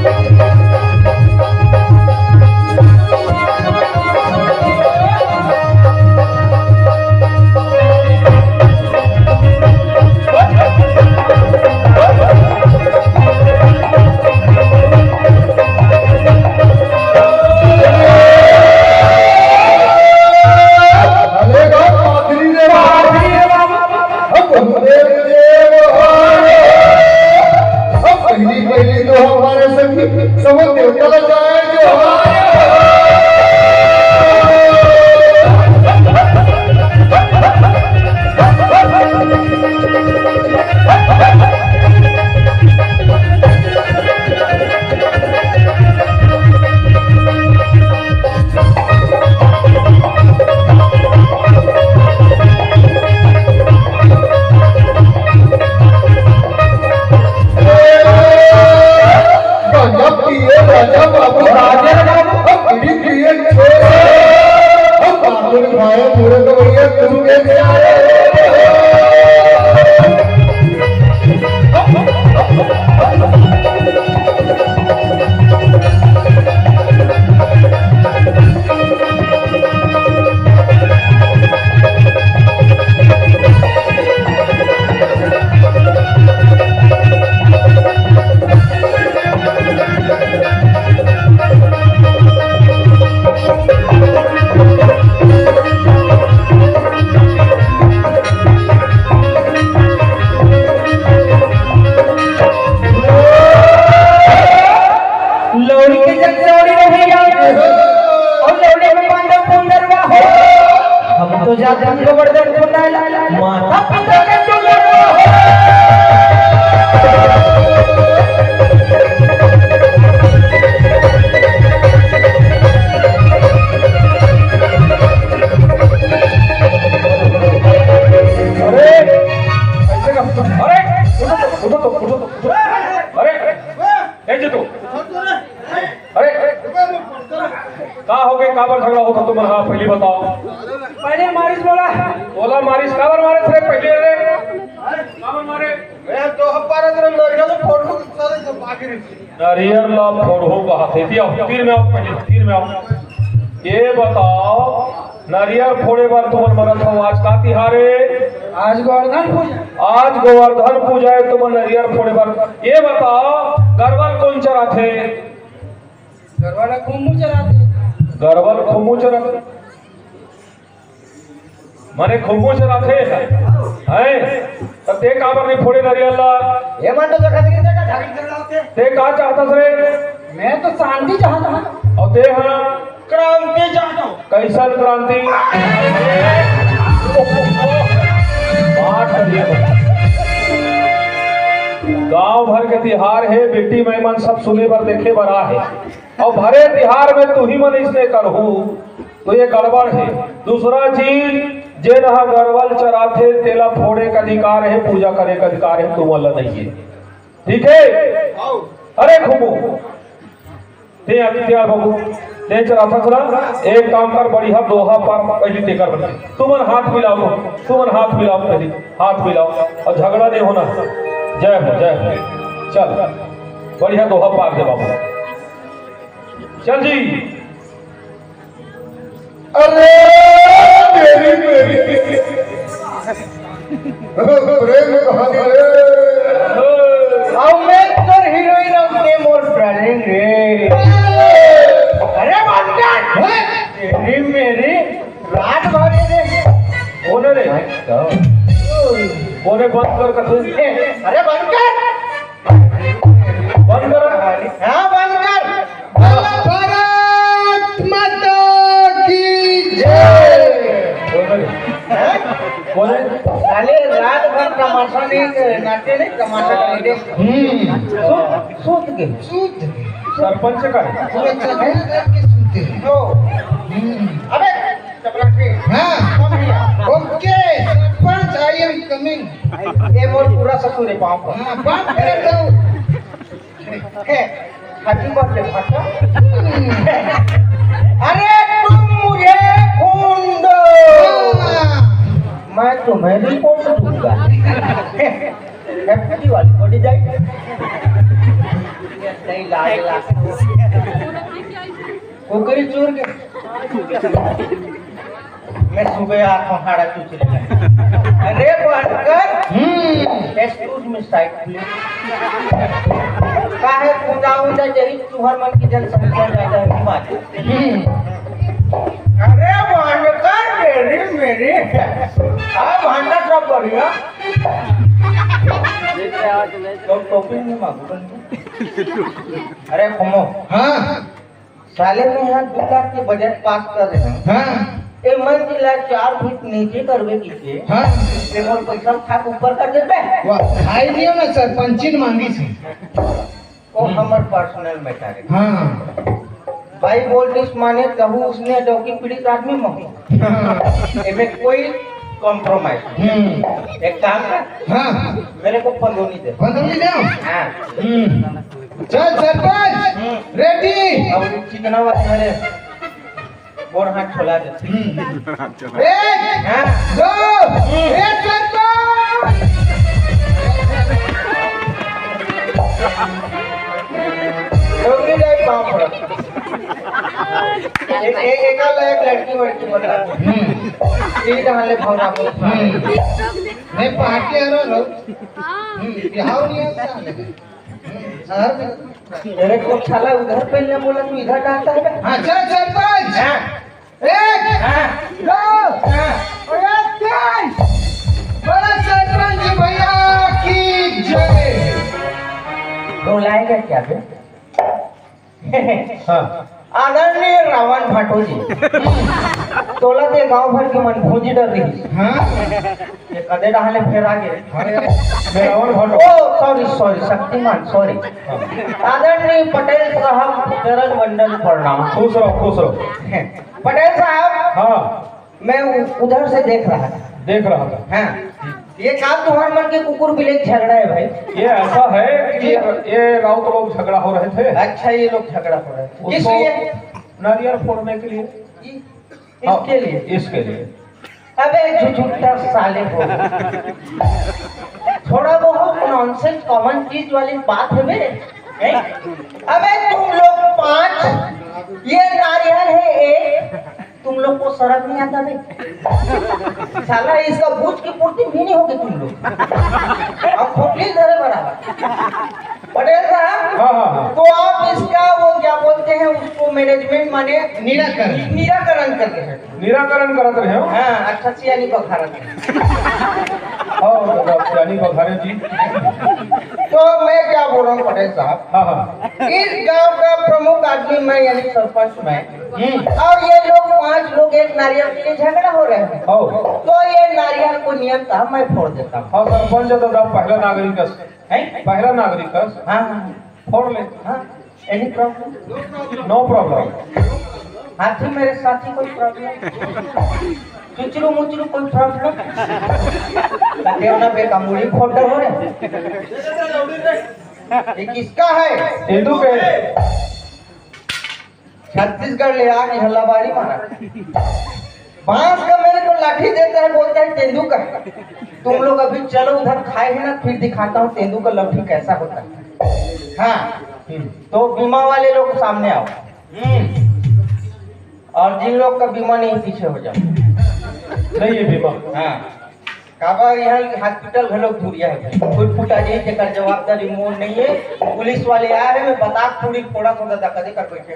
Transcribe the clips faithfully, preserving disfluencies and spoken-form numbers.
अरे बाप, पादरी रे बाप। पादरी रे बाप। हम गुरुदेव के जोहार। हम पहली, पहली तो हमारे संग समस्त देवता ला जाए जोहार। गजब पिए, गजब बाबू। राजे रे बाबू। हम बीड़ी पिए छोड़। हम बाबू ने खाए पूरे तो भैया तुम कैसे आए? लौड़ी के जग चौड़ी रहे यार, और लौड़ी में पांडव पुंडरवा हो। हम तो जात हम गोवर्धन पुंडरवा, माता पिता के पुंडरवा हो। अरे, ऐसे का, अरे, उठो तो, उठो तो, उठो तो, उठो। अरे, ए जी तू। अरे, का हो गए, काबर झगड़ा होता तुमन? हाँ, पहली बताओ। पहले मारिस बोला। बोला मारिस, काबर मारे थे पहले रे? काबर मारे? मैं तो हमारे तरफ लड़का तो फोटो सारे सब आखिरी। नरियर ला फोड़हू कहाथे। आओ, तीर में आओ, पहले तीर में आओ। ये बताओ, नरियर फोड़े बर तुमन मरत हो, आज का तिहार है? आज गोवर्धन पूजा। आज गोवर्धन पूजा है, तुमन नरियर फोड़े बर। ये बताओ, गरवा ल कोन चराथे? गरवा ल खुम्मू चराथे। गरवा ल खुम्मू चराथे। माने खुम्मू चराथे, हैं? त ते काबर नहीं फोड़े नरियर ला? ये मन तो देखत नहीं, देखा झाड़ी चल रहा होते। ते का चाहत रे? मैं तो शांति चाहत हूँ। और ते हाँ? क्रांति चाहत हूँ। कैसन क्रांति? बात करिए। गांव भर के तिहार है, बेटी मैं मन सब सुने बर, देखे बर आ है। और भरे तिहार में तुही मन इसने करहू, तो ये गड़बड़ है। दूसरा चीज, जेन ह गरवा ल चराथे, तेला फोड़े के अधिकार है, पूजा करे के अधिकार है, तुमन ला नहीं है। ठीक है? अरे खुम्मू, ते आदित्य बाबू, ते चराथा चला, एक काम कर, बढ़िया दोहा पार पहली तेकर बन। तुमन हाथ मिलाओ, तुमन हाथ मिलाओ पहली, हाथ मिलाओ और झगड़ा नहीं होना। जय हो, जय हो। चल, बढ़िया दोहा पार दे बाबू। चल जी। अरे मेरी, मेरी। प्रेम कहानी रे। अब मैं तोर हीरोइन, अब ते मोर डार्लिंग रे। अरे बंद कर। तेरी मेरी रात भर ये रे। बोले रे। बोले बंद कर कसम। अरे बंद कर। बंद कर। हाँ, बंद कर। बोलो भारत माता की जय। बोले। हाँ? बोले। साले रात भर तमाशा नहीं, नाचे नहीं, तमाशा करेंगे। हम्म। सूत, सूत के। सूत के। सरपंच का है। पूरा चढ़े करके सूते हैं। जो। हम्म। अबे, चपरासी। हाँ। Come here। OK, sarpanch, I am coming। ये मोर पूरा ससुर है, पाँव पर। हाँ, बात कर दो। हे, happy birthday भाषा। अरे तुम मुझे खून दो, हाँ। मैं तुम्हें रिपोर्ट दूंगा। Happy Diwali, body जाए। नहीं, लाज लाग। कुकरी चोर के। मैं सुबह आ तुम्हारा चुचरी। अरे बनकर। हम्म। Excuse me, side please। काहे खुदा उदा जही तुहर मन की जनसंख्या ज्यादा है, बीमार। हम्म। अरे बनकर मेरी, मेरी। हाँ, भांडा सब बढ़िया। तो टोपी नहीं मांगू बन। अरे घूमो। हाँ। साले में यहाँ दो लाख के बजट पास कर रहे हैं। हाँ। ए मन जिला चार फीट नीचे करवे की के। हाँ। ते मोर पैसा उठा के ऊपर कर देते। वाह, खाई दियो ना सरपंचिन मांगी से। वो हमर पर्सनल मैटर है। हाँ। भाई बोल दिस माने कहू उसने डौकी पीड़ित आदमी में। हाँ। एमे कोई कॉम्प्रोमाइज नहीं। हम्म। एक काम कर। हाँ। मेरे को पंदोनी दे। पंदोनी दे? हाँ। हम्म। चल सरपंच, हम्म। रेडी। अब चिकना वाले मेरे गोड़ हाथ छोला दे। हम्म। एक, हाँ। दो, हम्म। एक सरपंच। डोगरी जाई पाँव पड़त। एक, एक, एक आला एक लड़की वड़की बता। हम्म। ये कहाँ ले भौरा को? हम्म। नहीं, पार्टी आ रहा लो। हम्म, बिहाव नहीं आता। शहर में। अरे, तो साला उधर पहले बोला, तू इधर डालता है बे? हाँ, चल, सरपंच। हाँ। एक, हाँ। दो, हाँ। और एक, तीन। बड़ा सरपंच भैया की जय। रोलाएगा क्या बे? हाँ। आदरणीय रावण भाटो जी, तोला दे गांव भर के मन भूंजी डर रही। हाँ। ये कदे डहाले फेर आगे। अरे, मैं रावण भाटो। ओ, सॉरी, सॉरी, शक्तिमान, सॉरी। हाँ। आदरणीय पटेल साहब, चरण वंदन प्रणाम। खुश रहो, खुश रहो। पटेल साहब, हाँ। मैं उ-, उधर से देख रहा था। देख रहा था। हाँ। ये काम तुम्हारे मन के कुकुर बिल्ली झगड़ा है भाई। ये ऐसा है कि ये, ये राउत लोग झगड़ा हो रहे थे। अच्छा, ये लोग झगड़ा हो रहे थे। किस उसको लिए? नारियल फोड़ने के लिए। इ-, हाँ, इसके लिए? इसके लिए। अबे झुझुट्टा साले को। थोड़ा बहुत नॉनसेंस कॉमन चीज वाली बात है बे। हैं? अबे तुम लोग पांच, ये नारियल है एक, तुम लोग को शर्म नहीं आता बे? साला इसका भूत की पूर्ति भी नहीं होगी तुम लोग। अब खोपड़ी धरे बराबर। पटेल साहब, हाँ, हाँ, हाँ। तो आप इसका वो क्या बोलते हैं उसको, मैनेजमेंट माने निराकरण। निराकरण कर रहे हैं। निराकरण करत रहे हो? हाँ, अच्छा सियानी बखारत है। हाँ, मतलब सियानी बखारे जी। तो मैं क्या बोल रहा हूँ पटेल साहब, हाँ, हाँ। इस गांव का प्रमुख आदमी मैं, यानी सरपंच मैं। हम्म। और ये लोग पांच लोग एक नारियल के लिए झगड़ा हो रहे हैं। हाँ। तो ये नारियल को नियम था, मैं फोड़ देता हूँ। हाँ, सरपंच तो जब पहला नागरिक है। हैं? पहला नागरिक है। हाँ, हाँ। फोड़ ले। हाँ, any problem? No problem. हाथी मेरे साथी कोई problem? चुचरू मुचरू कोई problem? देवना बेटा मुड़ी फोड़ हो रहे। ये किसका है? तेंदू के। छत्तीसगढ़ ले आके हल्लाबारी मारा। बांस का मेरे को लाठी देता है, बोलता है तेंदू का। तुम लोग अभी चलो उधर खाए है ना, फिर दिखाता हूँ तेंदू का लाठी कैसा होता है। हाँ, हम्म, तो बीमा वाले लोग सामने आओ। हम्म। और जिन लोग का बीमा नहीं, पीछे हो जाओ। नहीं है बीमा। हाँ। काबर यहाँ हॉस्पिटल घलो दूरिया है। कोई फूटा जी, जेकर जवाबदारी मोर नहीं है। पुलिस वाले आए हैं, मैं बता पूरी फोड़ा तो दादा कदे कर बैठे।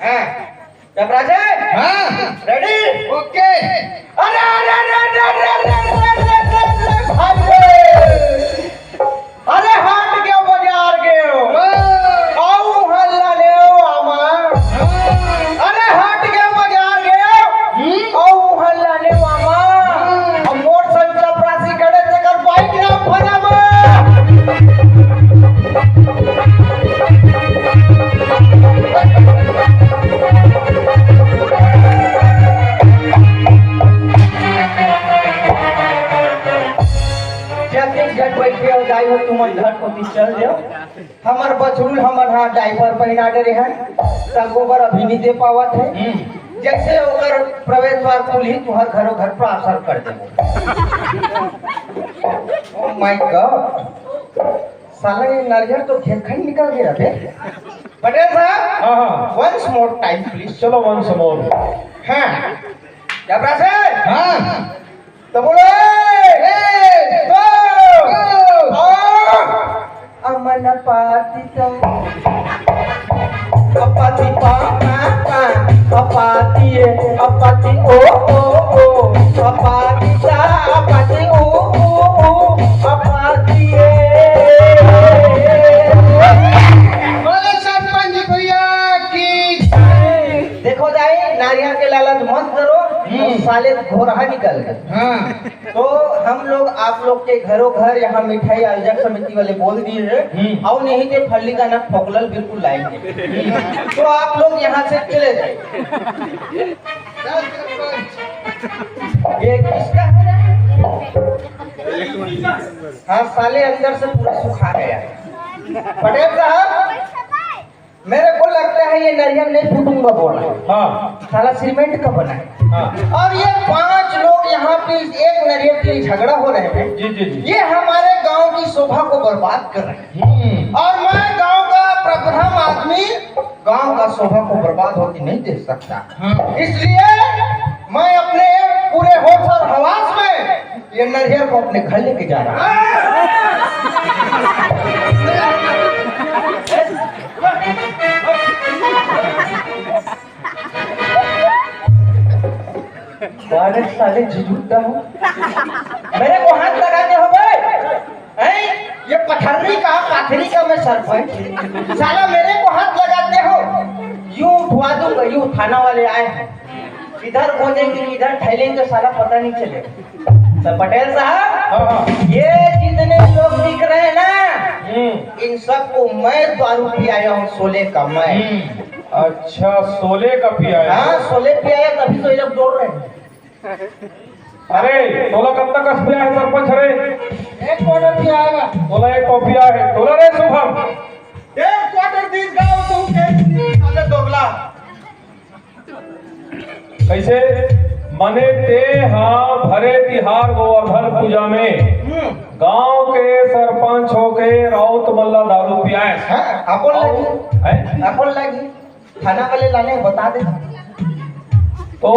हैं? जब राजे? हाँ। Ready? OK। अरे, अरे, अरे, भाई रे। अरे, हाट के बाजार गयो। हाँ। अउ हल्ला लेव आमा। हाँ। अरे, हाट के बाजार गयो। हम्म। अउ हल्ला लेव आमा। हाँ। अब मोर संग चपरासी खड़े, तेकर बाइक ना फराबा। जल्दी झट बैठ के जाई हो, तुमन घर कोती चल जाओ। हमर बछरू ल हमन हा डायपर पहिना डरे हन, त गोबर अभी नहीं दे पावत है। हम्म। जैसे ओकर प्रवेश द्वार खुलही, तुहर घरो घर पार्सल कर देबो। Oh my God। साला ये नरियर तो घेरखन निकल गया बे। पटेल साहब, हाँ, हाँ। Once more time, please। चलो, once more। हाँ। क्या प्रयास है? हाँ। तो बोलो, ए, ए, दो, दो, हाँ। अमन पाती तो। अपाती पा, पा, पा, अपाती ए, अपाती ओ, ओ, ओ, अपाती सा, अपाती ऊ, ऊ, ऊ, अपाती ए। बोलो सरपंच भैया की। देखो दाई, नारियल के लालच मत करो, हम्म। साले घोरहा निकल गए। हाँ। तो हम लोग आप लोग के घरों घर यहाँ मिठाई आयोजक समिति वाले बोल दिए हैं, हम्म। और नहीं तो फल्ली का ना फोकलल बिल्कुल लाएंगे। हम्म। तो आप लोग यहाँ से चले जाए। ये किसका है? हाँ, साले अंदर से पूरा सुखा गया। पटेल साहब, मेरे को लगता है ये नरियल नहीं फूटूंगा बोला। हाँ। साला सीमेंट का बना है। हाँ। और ये पांच लोग यहाँ पे एक नरियल के लिए झगड़ा हो रहे हैं। जी, जी, जी। ये हमारे गांव की शोभा को बर्बाद कर रहे हैं। हम्म। और मैं गांव का प्रथम आदमी गांव का शोभा को बर्बाद होती नहीं देख सकता। हाँ। इसलिए मैं अपने पूरे होश और हवास में ये नरियल को अपने घर लेके जा रहा हूँ। अरे साले झिझुकता हो, मेरे को हाथ लगाते हो बे? हैं? ये पथर्री का, पाथरी का मैं सरपंच, साला मेरे को हाथ लगाते हो? यूं उठवा दूंगा, यूं थाना वाले आए हैं, इधर बोलेंगे, इधर ठहरेंगे, साला पता नहीं चलेगा। तो पटेल साहब, हाँ, हाँ। ये जितने लोग दिख रहे हैं ना, हम्म। इन सबको मैं दारू पियाया हूँ, शोले का मैं। हम्म। अच्छा, शोले का पियाया? हाँ, शोले पियाया, तभी तो ये लोग दौड़ रहे हैं। अरे, तोला कब तक कस पिया है सरपंच रे? एक क्वार्टर पिया है। तोला एक कप पिया है। तोला रे शुभम। एक क्वार्टर दीस गाँव तो के साले दोगला। कैसे? मने ते हा भरे तिहार गोवर्धन पूजा में हम्म। गांव के सरपंच होके राउत मल्ला दारू पियाए। हाँ, अपन लागी। हैं? अपन लागी। थाना वाले लाने बता दे। तो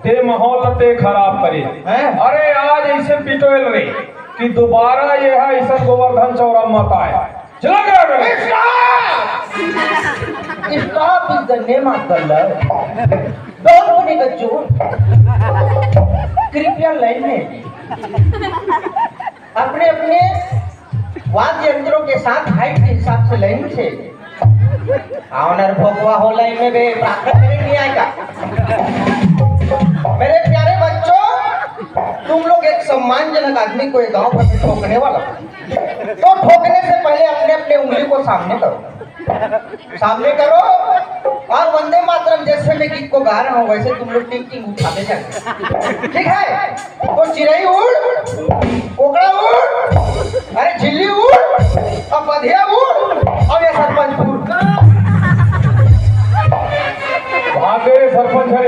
ते माहौल ते खराब करे। हैं? अरे आज ऐसे पिटोएल रे कि दोबारा ये है ऐसा गोवर्धन चौरा मत आए। चला गया बेटा। Stop! Stop is the name of the law। Don't be a जोर। कृपया लाइन में अपने अपने वाद्य यंत्रों के साथ हाइट के हिसाब से लाइन से। ऑनर भोगवा हो लाइन में बे, प्रार्थना करें नहीं आएगा। मेरे प्यारे बच्चों, तुम लोग एक सम्मानजनक आदमी को एक गांव भर में ठोकने वाला हो, तो ठोकने से पहले अपने अपने उंगली को सामने करो। सामने करो और वंदे मातरम जैसे मैं गीत को गा रहा हूँ वैसे तुम लोग टिंग टिंग उठाते जाओ। ठीक है? तो चिरई उड़, कोकड़ा उड़, अरे झिल्ली उड़, और बधिया उड़, और ये सरपंच उड़। भाग गए सरपंच है।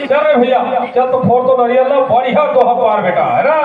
चल रे भैया, चल तो फोड़ तो नरियल ना, बढ़िया दोहा पार बेटा, है ना?